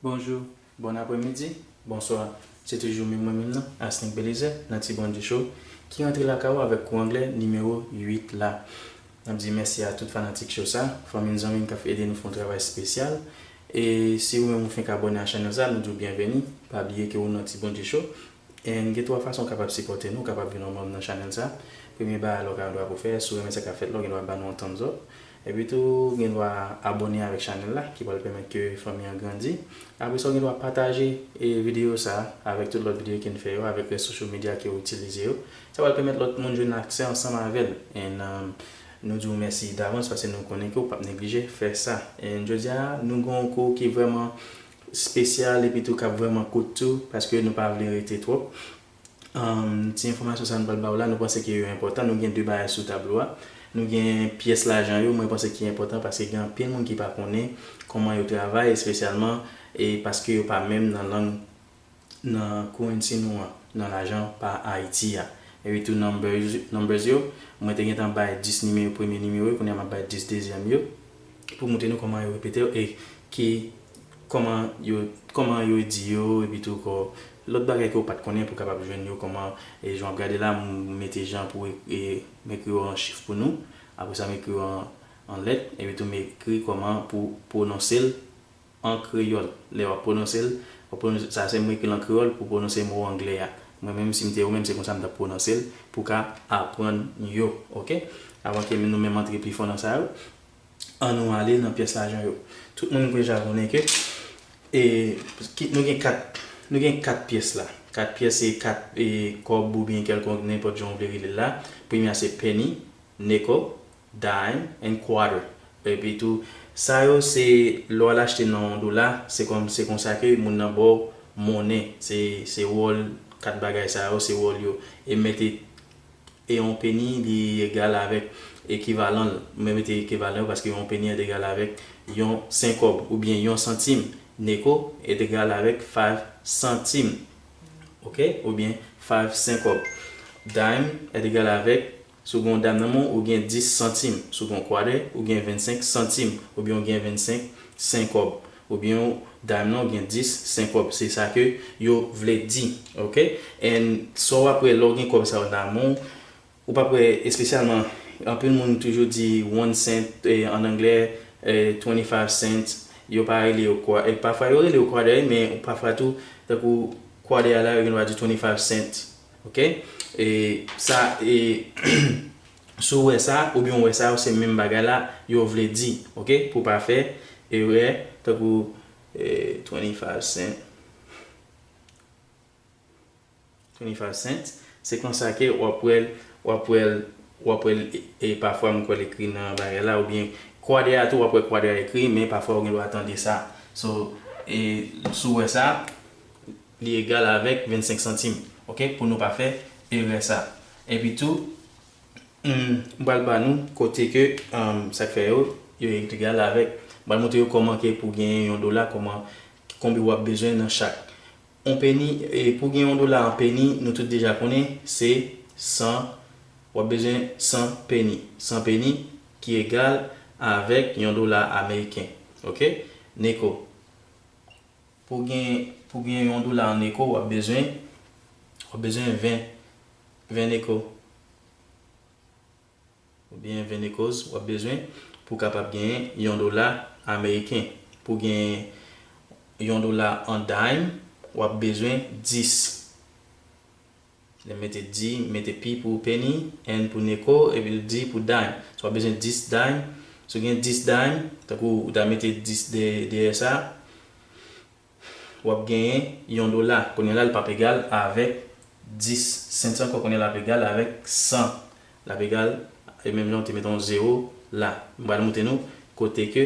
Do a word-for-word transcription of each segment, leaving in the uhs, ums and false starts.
Bonjou, bon apremidi, bonswa. Se toujou menm mwen menm nan, Asnick Belizaire, nan Ti Bondye Show, ki rantre lakay ou avèk kou anglè nimewo uit la. N ap di mèsi a tout fanatik show sa, fanmi n, zanmi n k ap ede nou fè yon travay espesyal. E si ou menm ou fenk abòne a chanèl sa, nou di w byenveni. Pa bliye ke ou nan Ti Bondye Show. And gen twa fason ou kapab sipòte nou, ou kapab vin yon manm nan chanèl sa. Premye bagay la ou gen dwa pou fè, si w renmen sa k ap fèt la, ou gen dwa ba nou yon thumbs up. Epi tou, ou gen dwa abòne avèk chanèl la, ki pral pèmèt ke fanmi an grandi. Apre sa, ou gen dwa pataje e videyo sa a avèk tout lòt videyo ke n fè yo, avèk rès social media ke w itilize yo. Sa pral pèmèt lòt moun jwenn aksè ansanm avè l. And, um, nou di w mèsi davans paske nou konnen ke w p ap neglije fè sa. And jodi a, nou gen yon kou ki vrèman espesyal epi tou k ap vrèman kout tou, paske nou pa vle rete twòp. Um, ti enfòmasyon sa nou pral ba w la, nou panse ke yo enpòtan. Nou gen de bagay sou tablo a. Nou gen pyès lajan yo, mwen panse ki enpòtan paske gen anpil moun ki pa konnen kòman yo travay, espesyalman e paske yo pa menm nan lang, nan currency nou an, nan lajan pa Ayiti a. Epi tou numbers, numbers yo, mwen te gentan bay dis nimewo, premye nimewo yo, kounye a m ap bay dis dezyèm yo, pou montre nou kòman yo repete yo e ki, kòman yo, kòman yo di yo, epi tou kò, lòt bagay ke w pa t konnen pou w kapab jwenn yo, kòman, e jan w ap gade la, m mete jan pou e, e, m ekri yo an chif pou nou, apre sa m ekri yo an, an lèt, epi tou m ekri kòman pou pwononse l an kreyòl. Lè w ap pwononse l, w ap pwononse, sa se mwen ki l an kreyòl pou pwononse mo anglè a. Mwen menm, si m te ou menm, se konsa m t ap pwononse l pou ka aprann yo, oke? Avan ke nou menm antre pi fon nan sa yo, ann nou ale nan pyès lajan yo. Tout moun deja konnen ke, e, ki, nou gen kat, nou gen kat pyès la. Kat pyès se kat, e, kòb oubyen kèlkonk, nenpòt jan w vle rele l la. Premye a se penny, nickel, dime and quarter. Epi tou, sa yo se lè w al achte nan yon dola, se kòm, se konsa ke moun nan ba w monnen. Se, se wòl kat bagay sa yo, se wòl yo. E mete, e yon penny, li egal avèk ekivalan l. Mwen mete ekivalan yo paske yon penny est egal avèk yon senkòb, oubyen yon santim. Nickel est egal avèk five santim. Oke? Oubyen five senkòb. Dime est egal avèk Si w gen yon dime nan men w, ou gen dis santim. Si w gen yon quarter, ou gen vennsenk santim. Oubyen ou gen vennsenk senkòb. Oubyen w, dime nan, ou gen dis senkòb. Se sa ke yo vle di. Oke? And sa w ap wè lè w gen kòb sa yo nan men w, ou p ap wè espesyalman, anpil moun toujou di one cent, e, an anglè, e, twenty-five cents. Yo pa rele yo kwa-, e, pafwa yo rele yo quarter, men pafwa tou, tankou quarter a la, yo gen dwa di twenty-five cents. Oke? E sa, e, si w wè sa, oubyen w wè sa, se menm bagay la yo vle di, oke? Pou w pa fè erè, tankou, e, twenty-five cent. Twenty-five cents. Se konsa ke w ap wè l, w ap wè l, w ap wè l, e, e pafwa m kwè l ekri nan bagay la, oubyen quarter a tou, w ap wè quarter a ekri, men pafwa w gen dwa tande sa. So, e, si w wè sa, li egal avèk vennsenk santim. Oke? Pou nou pa fè erè sa. Epi tou, hmm, m pral ba nou kote ke, um, sa k fè yo, yo egal avèk, m pral montre yo kòman ke pou genyen yon dola, kòman, konbyen w ap bezwen nan chak. Yon penny, e pou gen yon dola an penny, nou tout deja konnen, se san, w ap bezwen san penny. San penny ki egal avèk yon dola ameriken. Oke? Nickel. Pou gen, pou gen yon dola an nickel, w ap bezwen, w ap bezwen ven, ven nickel. Oubyen ven nickels, w ap bezwen pou w kapab genyen yon dola ameriken. Pou genyen yon dola an dime, w ap bezwen dis. Lè m mete D, m mete P pou penny, N pou nickel, epi D pou dime. So, w ap bezwen dis dime. Si w gen dis dime, tankou ou ta mete dis dè-, dèyè sa, w ap genyen yon dola. Kounye a la, li p ap egal avèk dis cents ankò. Kounye a la, l ap egal avèk san. L ap egal, e menm jan w te mete yon zewo la. M pral montre nou kote ke,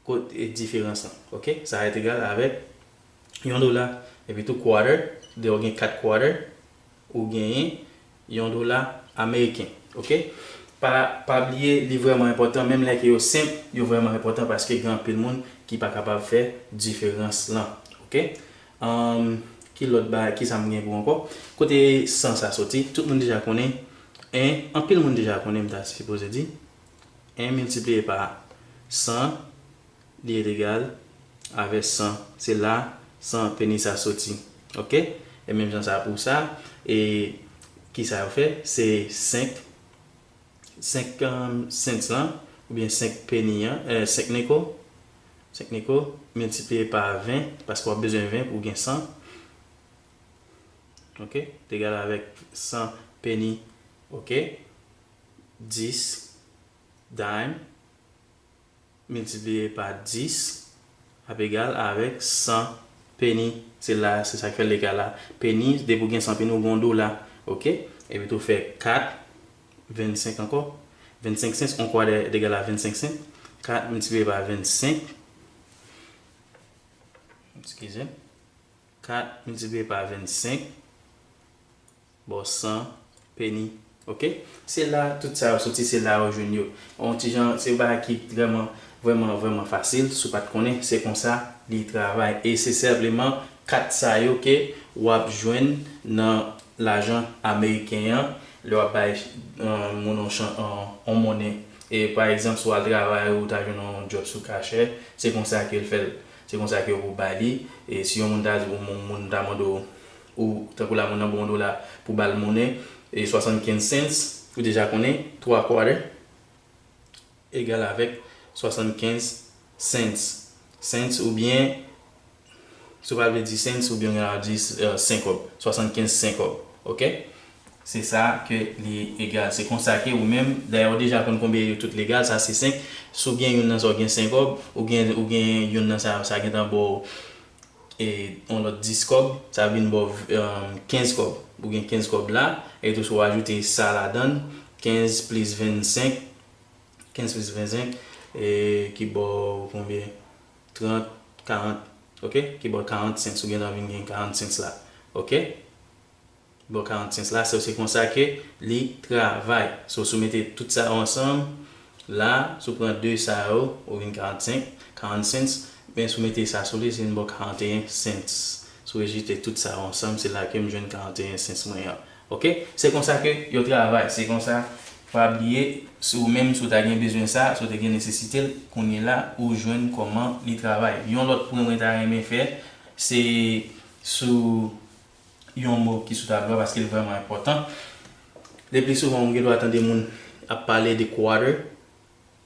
kote diferans lan. Oke? Sa va egal avèk yon dola. Epi tou quarter, depi w gen kat quarter, ou genyen yon dola ameriken. Oke? Pa, pa bliye, li vrèman enpòtan. Menm lè ke yo senp, yo vrèman enpòtan paske gen anpil moun ki pa kapab fè diferans lan. Oke? Ahn, ki lòt bagay, ki sa m gen pou ankò? Kote san sa soti? Tout moun deja konnen. En, anpil moun deja konnen, m ta sipoze di. En miltipliye pa san, li egal avè san, se la san peni sa soti. Oke? E menm jan sa pou sa. E kisa yo fè? Se senk, senk, um, cents lan, oubyen senk peni an, eh, senk nickel, senk nickel, miltipliye pa ven, paske w ap bezwen ven pou w gen san. Oke? Te egal avèk san peni. Oke? Dis dime miltipliye pa dis ap egal avèk san peni. Se la, se sa k fè l egal la. Peni, depi w gen san peni, ou gen yon dola. Oke? Epi tou fè kat vennsenk ankò. Vennsenk cents, yon quarter egal a vennsenk cents. Kat miltipliye pa vennsenk. Eskize. Kat miltipliye pa vennsenk. Ba w san peni. Oke? Se la tout sa yo soti, se la yo jwenn yo. Yon ti jan, se yon bagay ki vrèman, vrèman, vrèman fasil. Si w pa t konnen, se konsa li travay. E se senpleman kat sa yo ke w ap jwenn nan lajan ameriken an, lè w ap bay, eh, moun yon chan-, yon, yon monnen. E pa egzanp, si w al travay ou ta jwenn yon djòb sou kachè, se konsa ke l fè l. Se konsa ke ou bay li. E si yon moun ta di, yon moun ta mande w, ou, tankou la, moun nan ba w yon dola pou ba l monnen, e swasannkenz cents, ou deja konnen, twa quarter egal avèk swasannkenz cents. Cents oubyen, si w pa vle di cents, oubyen w gen dwa di, eh, senkòb, swasannkenz senkòb. Oke? Se sa ke li egal. Se konsa ke ou menm, dayè ou deja konn konbyen yo tout legal, sa se senk. Si w gen youn nan sa w gen senkòb, ou gen, ou gen youn nan sa, sa gentan ba w, e, yon lòt dis kòb, sa vin ba w, eh, kenz kòb. Ou gen kenz kòb la, e tou si w ajoute sa ladann, kenz plis vennsenk, kenz plis vennsenk, e, ki ba w konbyen? Trant, karant, oke? Ki ba w karant cents, ou gentan vin gen karant cents la, oke? Ba w karant cents la, se, se konsa ke li travay. So, si w mete tout sa yo ansanm, la, si w pran de sa yo, ou vin karannsenk, karant cents, men si w mete sa sou li, se vin ba w karanteyen cents. Si w rejete tout sa yo ansanm, se la ke m jwenn karanteyen cents mwen an. Oke? Se konsa ke yo travay. Se konsa, pa bliye, si w menm, si w ta gen bezwen sa, si w te gen nesesite l, kounye la, ou jwenn kòman li travay. Yon lòt pwen mwen ta renmen fè, se sou yon mo ki sou tablo a, paske l vrèman enpòtan. Le pli souvan, ou gen dwa tande moun ap pale de quarter,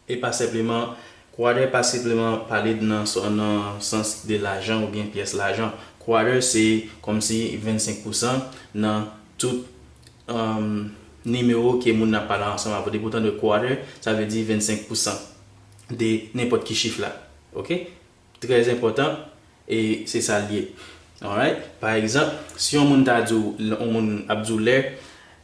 e pa senpleman, quarter pa senpleman pale nan, nan sans de lajan oubyen pyès lajan. Quarter, se kòmsi vennsenk pousan nan tout, um, nimewo ke moun nan ap pale ansanm avè w. Depi w tande quarter, sa vle di vennsenk pousan de nenpòt ki chif la. Oke? Trè enpòtan, e se sa l ye. Alright? Pa egzanp, si yon moun ta di w, yon moun ap di w lè,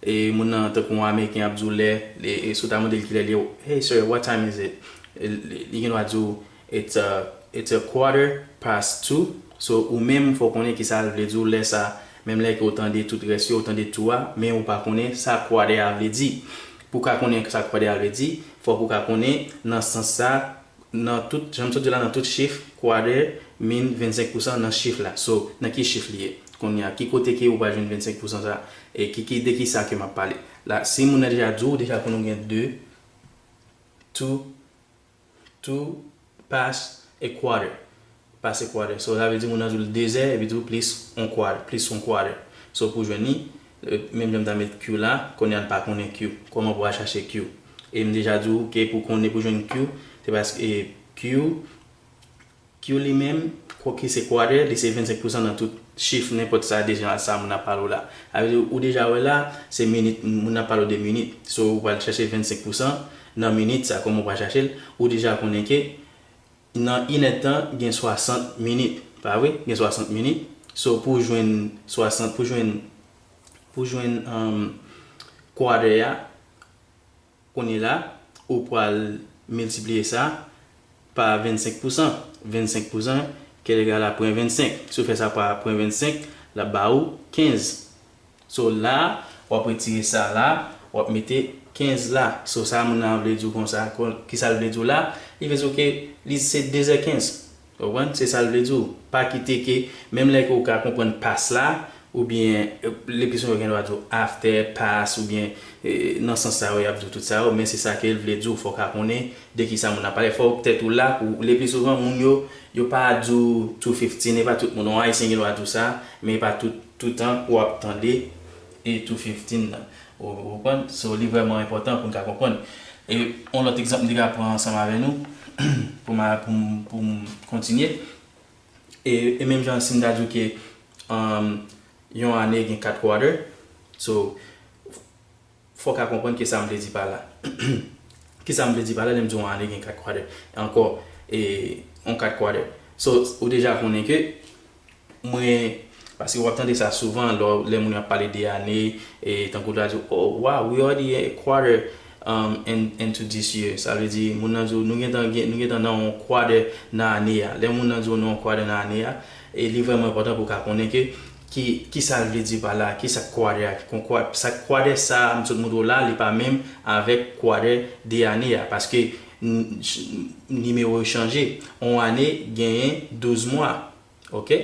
e moun nan, tankou yon Ameriken ap di w lè, e, e si w ta mande l kilè l ye, "Hey sir, what time is it?" E li, li gen dwa di w, "It's a, it's a quarter past two." So, ou menm, fò w konnen kisa l vle di w lè sa, menm lè ke w tande tout rès yo, w tande two a, men ou pa konnen sa quarter a vle di. Pou w ka konnen sa quarter a vle di, fòk ou ka konnen nan sans sa, nan tout, jan m sot di w la, nan tout chif, quarter mean vennsenk pousan nan chif la. So, nan ki chif li ye? Kounye a, ki kote ke ou pral jwenn vennsenk pousan sa? E ki, ki, de ki sa ke m ap pale? La, si moun nan deja di w, ou deja konn ou gen de, two, two past a quarter. Past a quarter. So, sa vle di moun nan di w de zè, epi tou plis yon quarter, plis yon quarter. So, pou jwenn li, e, menm jan m ta met Q la, kounye a n pa konnen Q. Kòman pou w al chache Q? E m deja di w ke pou konnen, pou jwenn Q, se paske, e, Q, Q li menm, ki se quarter, li se vennsenk pousan nan tout chif, nenpòt sa, deja sa moun ap pale w la. Sa vle di, ou deja wè la, se minit, moun ap pale w de minit. So, ou pral chache vennsenk pousan nan minit sa, kòman ou pral chache l? Ou deja konnen ke nan inèdtan, gen swasant minit. Pa vre? Gen swasant minit. So, pou jwenn swasant, pou jwenn, pou jwenn, um, quarter a, kounye la, ou pral miltipliye sa pa vennsenk pousan. Vennsenk pousan, ki egal a pwen vennsenk. Si w fè sa pa pwen vennsenk, l ap ba ou kenz. So, la, w ap retire sa la, w ap mete kenz la. So, sa moun nan vle di w konsa, kon-, kisa l vle di w la? Li vle di w ke li se de zè kenz. Ou konprann? Se sa l vle di w. Pa kite ke, menm lè ke w ka konprann past la, oubyen, eh, le pli souvan yo gen dwa di w after, past, oubyen, eh, nan sans sa yo, y ap di w tout sa yo, men se sa ke l vle di w, fò w ka konnen de ki sa moun ap pale. Fò w tèt ou la pou, le pli souvan, moun yo, yo pa di w two fifteen, e pa tout moun. Yon Ayisyen gen dwa di w sa, men e pa tout, tout tan w ap tande e two fifteen nan. Ou, ou konprann? So, li vrèman enpòtan pou n ka konprann. E yon lòt egzanp m te ka pran ansanm avè nou, pou m, pou m, pou m kontinye. E, e menm jan si m ta di w ke, um, yon ane gen kat quarter, so, fò w ka konprann ki sa m vle di pa la. Ki sa m vle di pa la, lè m di yon ane gen kat quarter? Ankò, e, yon kat quarter. So, ou deja konnen ke mwen, paske w ap tande sa souvan, lè, lè moun yo ap pale de ane, e tankou ta di, "Oh, wow, we already a quarter, um, in, into this year." Sa vle di, moun nan di w, "Nou gentan gen, nou gentan nan yon quarter nan ane a." Lè moun nan di w nan yon quarter nan ane a, e li vrèman enpòtan pou w ka konnen ke ki, ki sa l vle di pa la, ki sa k quarter a, ki kon kwa-, sa k quarter sa a, m sot montre w la, li pa menm avèk quarter de ane a, paske n-, ch-, nimewo yo chanje. Yon ane genyen douz mwa. Ok?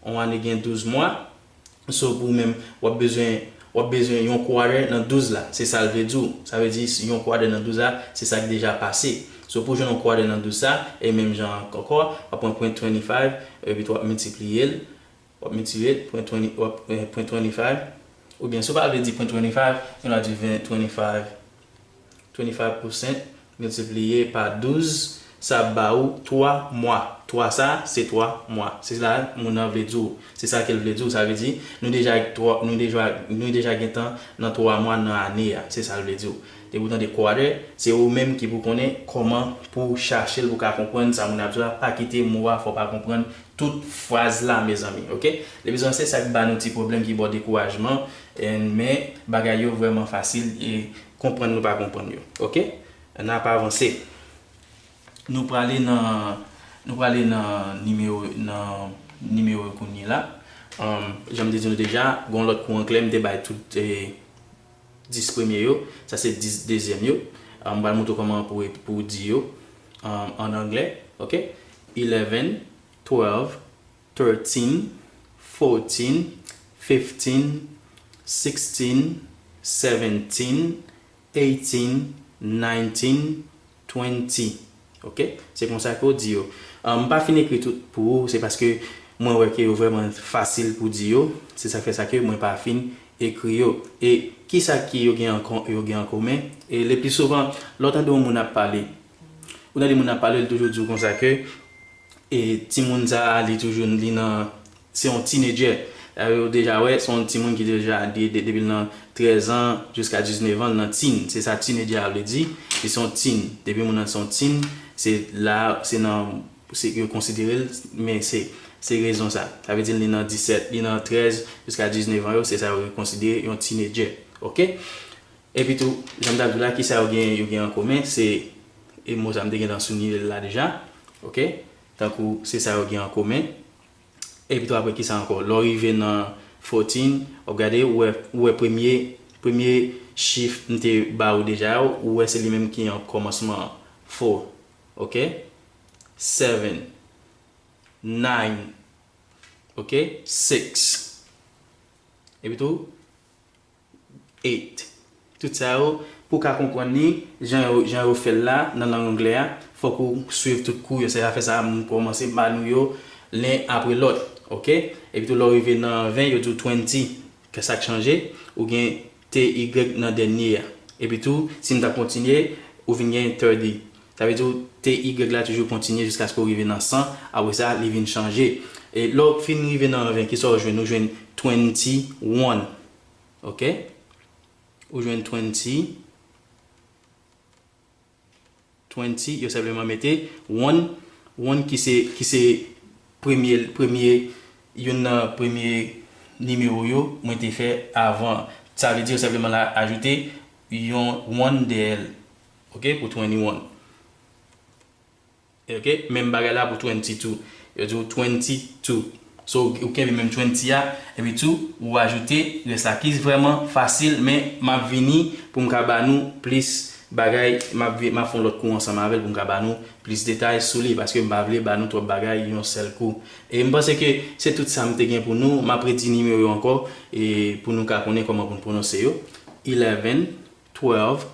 Yon ane gen douz mwa. So, pou ou menm, w ap bezwen, w ap bezwen yon quarter nan douz la. Se sa l vle di w. Sa vle di, si yon quarter nan douz la, se sa k deja pase. So, pou jwenn yon quarter nan douz sa, e menm jan ankò, w ap pran point twenty-five, epi w ap miltipliye l, w ap miltipliye l, point twenty, w ap, eh, point twenty-five, oubyen si w pa vle di point twenty-five, gen dwa di ven, twenty-five, twenty-five percent miltipliye pa douz, sa ap ba ou twa mwa. Twa sa, se twa mwa. Se la moun nan vle di w. Se sa ke l vle di w. Sa vle di, nou deja, twa, nou deja, nou deja gentan nan twa mwa nan ane a. Se sa l vle di w. Depi w tande quarter, se ou menm ki pou konnen kòman pou chache l, pou ka konprann sa moun ap di w la. Pa kite mo a fè w pa konprann tout fraz la, mezanmi, ok? Leblizan se sa k ba nou ti pwoblèm ki ba w dekourajman, en, men bagay yo vrèman fasil e konprann nou pa konprann yo, ok? N ap avanse. Nou prale nan, nou prale nan nimewo, nan nimewo yo kounye la. Um, jan m te di nou deja, gon lòt kou an klè, m te bay tout, eh, dis premye yo. Sa se dis dezyèm yo. Ah, m pral montre w kòman pou, pou w di yo, ah, an anglè. Ok? Eleven, twelve, thirteen, fourteen, fifteen, sixteen, seventeen, eighteen, nineteen, twenty. Ok? Se konsa ke w di yo. Ah, m pa fin ekri tout pou ou, se paske mwen wè ke yo vrèman fasil pou di yo. Se sa k fè sa ke mwen pa fin ekri yo. E kisa ki yo gen an kon-, yo gen an komen? E le pli souvan, lè w tande yon moun ap pale, ou tande moun ap pale, li toujou di w konsa ke, e timoun sa a, li toujou, li nan, se yon teenager. Sa vle di, ou deja wè, se yon timoun ki deja, de, de, depi l nan trèz an jiska diznèf an, l nan teen. Se sa teenager a vle di. Li se yon teen. Depi moun nan se yon teen, se la, se nan, se, yo konsidere l, men se, se rezon sa. Sa vle di, li nan disèt, li nan trèz jiska diznèf an yo, se sa yo konsidere yon teenager. Ok? Epi tou, jan m t ap di w la, kisa yo gen, yo gen an komen, se, e mo sa m te gentan souliye l la deja, ok? Tankou, se sa yo gen an komen. Epi tou, apre kisa ankò? Lè w rive nan fourteen, w ap gade, ou wè, ou wè premye, premye chif m te ba ou deja yo, ou wè se li menm ki an kòmansman an. Four, ok? Seven, nine, ok? Six. Epi tou, eight. Tout sa yo, pou w ka konprann li, jan yo, jan yo fè l la, nan lang anglè a, fòk ou swiv tout kou yo. Se sa fè sa, m kòmanse ba nou yo len apre lòt, ok? Epi tou, lè w rive nan ven, yo di w twenty. Kè sa k chanje, ou gen T Y nan dènye a. Epi tou, si m ta kontinye, ou vin gen thirty. Sa vle di w, T Y la toujou kontinye jiskaske w rive nan san. Apre sa, li vin chanje. E lè w fin rive nan ven, kisa w jwenn? Ou jwenn twenty-one. Ok? Ou jwenn twenty. Twenty, yo senpleman mete one, one ki se, ki se premye, premye, youn nan premye nimewo yo mwen te fè avan. Sa vle di yo senpleman la ajoute yon one dèyè l. Ok, pou twenty-one. Ok, menm bagay la pou twenty-two. Yo di w twenty-two. So, ou kenbe menm twenty a, epi tou, ou ajoute rès la ki vrèman fasil, men m ap vini pou m ka ba nou plis bagay, m ap vi- m ap fè yon lòt kou ansanm avè l pou m ka ba nou plis detay sou li, paske m pa vle ba nou twòp bagay yon sèl kou. E m panse ke se tout sa m te gen pou nou. M ap redi nimewo yo ankò, e pou nou ka konnen kòman pou n pwononse yo. Eleven, twelve,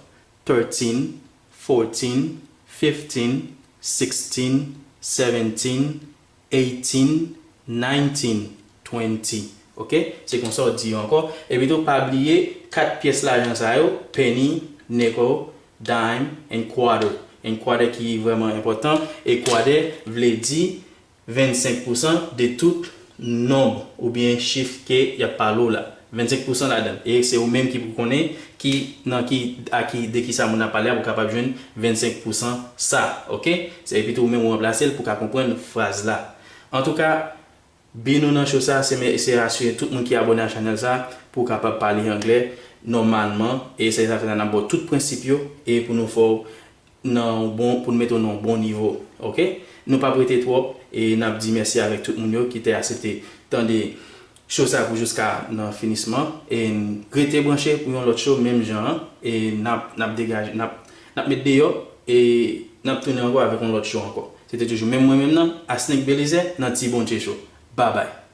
thirteen, fourteen, fifteen, sixteen, seventeen, eighteen, nineteen, twenty. Ok? Se konsa w di yo ankò. Epi tou, pa bliye kat pyès lajan sa yo, penny, nickel, dime, and quarter. And quarter ki vrèman enpòtan. E quarter vle di vennsenk pousan de tout nonb oubyen chif ke y ap pale w la. Vennsenk pousan ladan l. E se ou menm ki pou konnen ki, nan ki, a ki, de ki sa moun ap pale a pou kapab jwenn vennsenk pousan sa. Ok? Se epi tou ou menm ou ranplase l pou ka konprann fraz la. Antouka, bi nou nan show sa, se, se asire tout moun ki abòne a chanèl sa pou w kapab pale anglè nòmalman. E se sa fè la n ap ba w tout prensip yo e pou nou fè w nan yon bon, pou n mete w nan yon bon nivo. Ok? Nou p ap rete twòp e n ap di mèsi avèk tout moun yo ki te aksepte tande show sa pou jiska nan finisman. E n rete branche pou yon lòt show menm jan an. E n ap, n ap degaje, n ap, n ap met deyò e n ap tounen ankò avèk yon lòt show ankò. Se te toujou menm mwen menm nan, Asnick Belizaire nan Ti Bondye Show. Babay!